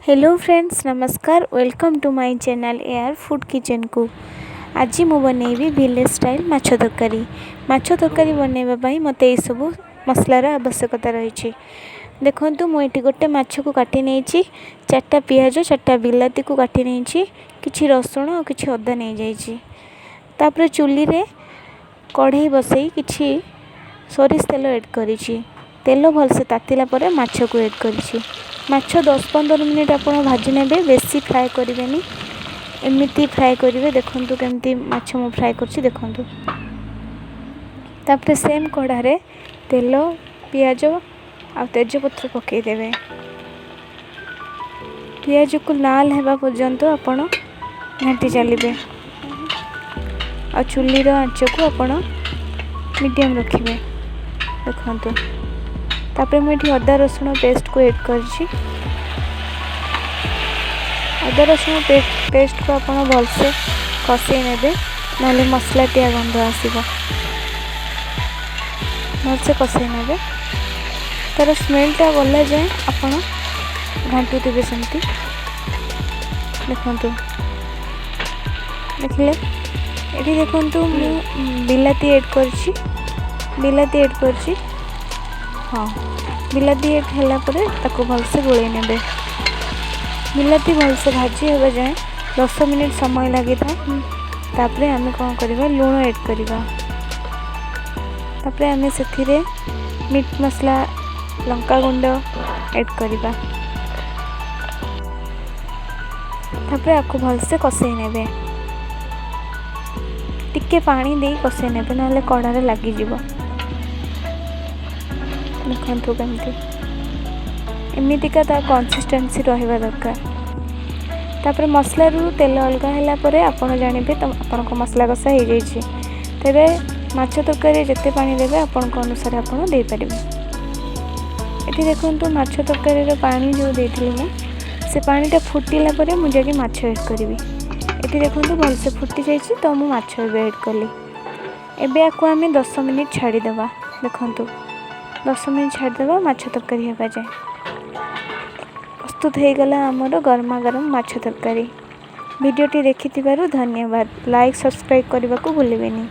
Hello friends, ନମସ୍କାର। Welcome to my channel air food କିଚେନ୍କୁ। ଆଜି ମୁଁ ବନେଇବି ଭିଲେଜ୍ ଷ୍ଟାଇଲ୍ ମାଛ ତରକାରୀ। ମାଛ ତରକାରୀ ବନେଇବା ପାଇଁ ମୋତେ ଏଇସବୁ ମସଲାର ଆବଶ୍ୟକତା ରହିଛି। ଦେଖନ୍ତୁ, ମୁଁ ଏଠି ଗୋଟେ ମାଛକୁ କାଟି ନେଇଛି, ଚାରିଟା ପିଆଜ, ଚାରିଟା ବିଲାତିକୁ କାଟି ନେଇଛି, କିଛି ରସୁଣ ଆଉ କିଛି ଅଦା ନେଇଯାଇଛି। ତାପରେ ଚୁଲିରେ କଢ଼େଇ ବସେଇ କିଛି ସୋରିଷ ତେଲ ଏଡ଼୍ କରିଛି। ତେଲ ଭଲସେ ତାତିଲା ପରେ ମାଛକୁ ଏଡ଼୍ କରିଛି। ମାଛ 10-15 ମିନିଟ୍ ଆପଣ ଭାଜି ନେବେ, ବେଶୀ ଫ୍ରାଏ କରିବେନି। ଏମିତି ଫ୍ରାଏ କରିବେ। ଦେଖନ୍ତୁ କେମିତି ମାଛ ମୁଁ ଫ୍ରାଏ କରୁଛି, ଦେଖନ୍ତୁ। ତାପରେ ସେମ୍ କଢ଼ାରେ ତେଲ, ପିଆଜ ଆଉ ତେଜପତ୍ର ପକାଇଦେବେ। ପିଆଜକୁ ଲାଲ ହେବା ପର୍ଯ୍ୟନ୍ତ ଆପଣ ଘାଣ୍ଟି ଚାଲିବେ ଆଉ ଚୁଲିର ଆଞ୍ଚକୁ ଆପଣ ମିଡ଼ିୟମ୍ ରଖିବେ। ଦେଖନ୍ତୁ, ତାପରେ ମୁଁ ଏଠି ଅଦା ରସୁଣ ପେଷ୍ଟକୁ ଏଡ଼୍ କରିଛି। ଅଦା ରସୁଣ ପେଷ୍ଟକୁ ଆପଣ ଭଲସେ କଷେଇ ନେବେ, ନହେଲେ ମସଲାଟିଆ ଗନ୍ଧ ଆସିବ। ଭଲସେ କଷେଇ ନେବେ, ତା'ର ସ୍ମେଲଟା ଗଲା ଯାଏଁ ଆପଣ ଘାଣ୍ଟୁଥିବେ ସେମିତି। ଦେଖନ୍ତୁ, ଦେଖିଲେ, ଏଠି ଦେଖନ୍ତୁ, ମୁଁ ବିଲାତି ଏଡ଼୍ କରିଛି। ବିଲାତି ଏଡ଼୍ କରିଛି। ହଁ, ବିଲାତି ଏଡ଼୍ ହେଲା ପରେ ତାକୁ ଭଲସେ ଗୋଳେଇ ନେବେ। ବିଲାତି ଭଲସେ ଭାଜି ହେବା ଯାଏଁ 10 ମିନିଟ୍ ସମୟ ଲାଗିଥାଏ। ତାପରେ ଆମେ କ'ଣ କରିବା? ଲୁଣ ଏଡ଼୍ କରିବା। ତାପରେ ଆମେ ସେଥିରେ ମିଟ୍ ମସଲା, ଲଙ୍କା ଗୁଣ୍ଡ ଏଡ଼୍ କରିବା। ତାପରେ ଆକୁ ଭଲସେ କଷେଇ ନେବେ। ଟିକେ ପାଣି ଦେଇ କଷେଇ ନେବେ, ନହେଲେ କଢ଼ାରେ ଲାଗିଯିବ। ଦେଖନ୍ତୁ କେମିତି ଏମିତିକା ତା କନସିଷ୍ଟେନ୍ସି ରହିବା ଦରକାର। ତାପରେ ମସଲାରୁ ତେଲ ଅଲଗା ହେଲା ପରେ ଆପଣ ଜାଣିବେ ତ ଆପଣଙ୍କ ମସଲା କଷା ହେଇଯାଇଛି। ତେବେ ମାଛ ତରକାରୀରେ ଯେତେ ପାଣି ଦେବେ, ଆପଣଙ୍କ ଅନୁସାରେ ଆପଣ ଦେଇପାରିବେ। ଏଠି ଦେଖନ୍ତୁ, ମାଛ ତରକାରୀର ପାଣି ଯେଉଁ ଦେଇଥିଲି ମୁଁ, ସେ ପାଣିଟା ଫୁଟିଲା ପରେ ମୁଁ ଯାଇକି ମାଛ ଏଡ଼୍ କରିବି। ଏଠି ଦେଖନ୍ତୁ, ଭଲସେ ଫୁଟି ଯାଇଛି ତ ମୁଁ ମାଛ ଏବେ ଏଡ଼୍ କଲି। ଏବେ ଆକୁ ଆମେ 10 ମିନିଟ୍ ଛାଡ଼ିଦେବା। ଦେଖନ୍ତୁ, 10 ମିନିଟ୍ ଛାଡ଼ିଦେବା ମାଛ ତରକାରୀ ହେବା ଯାଏ। ପ୍ରସ୍ତୁତ ହେଇଗଲା ଆମର ଗରମା ଗରମ ମାଛ ତରକାରୀ। ଭିଡ଼ିଓଟି ଦେଖିଥିବାରୁ ଧନ୍ୟବାଦ। ଲାଇକ୍, ସବସ୍କ୍ରାଇବ୍ କରିବାକୁ ଭୁଲିବେନି।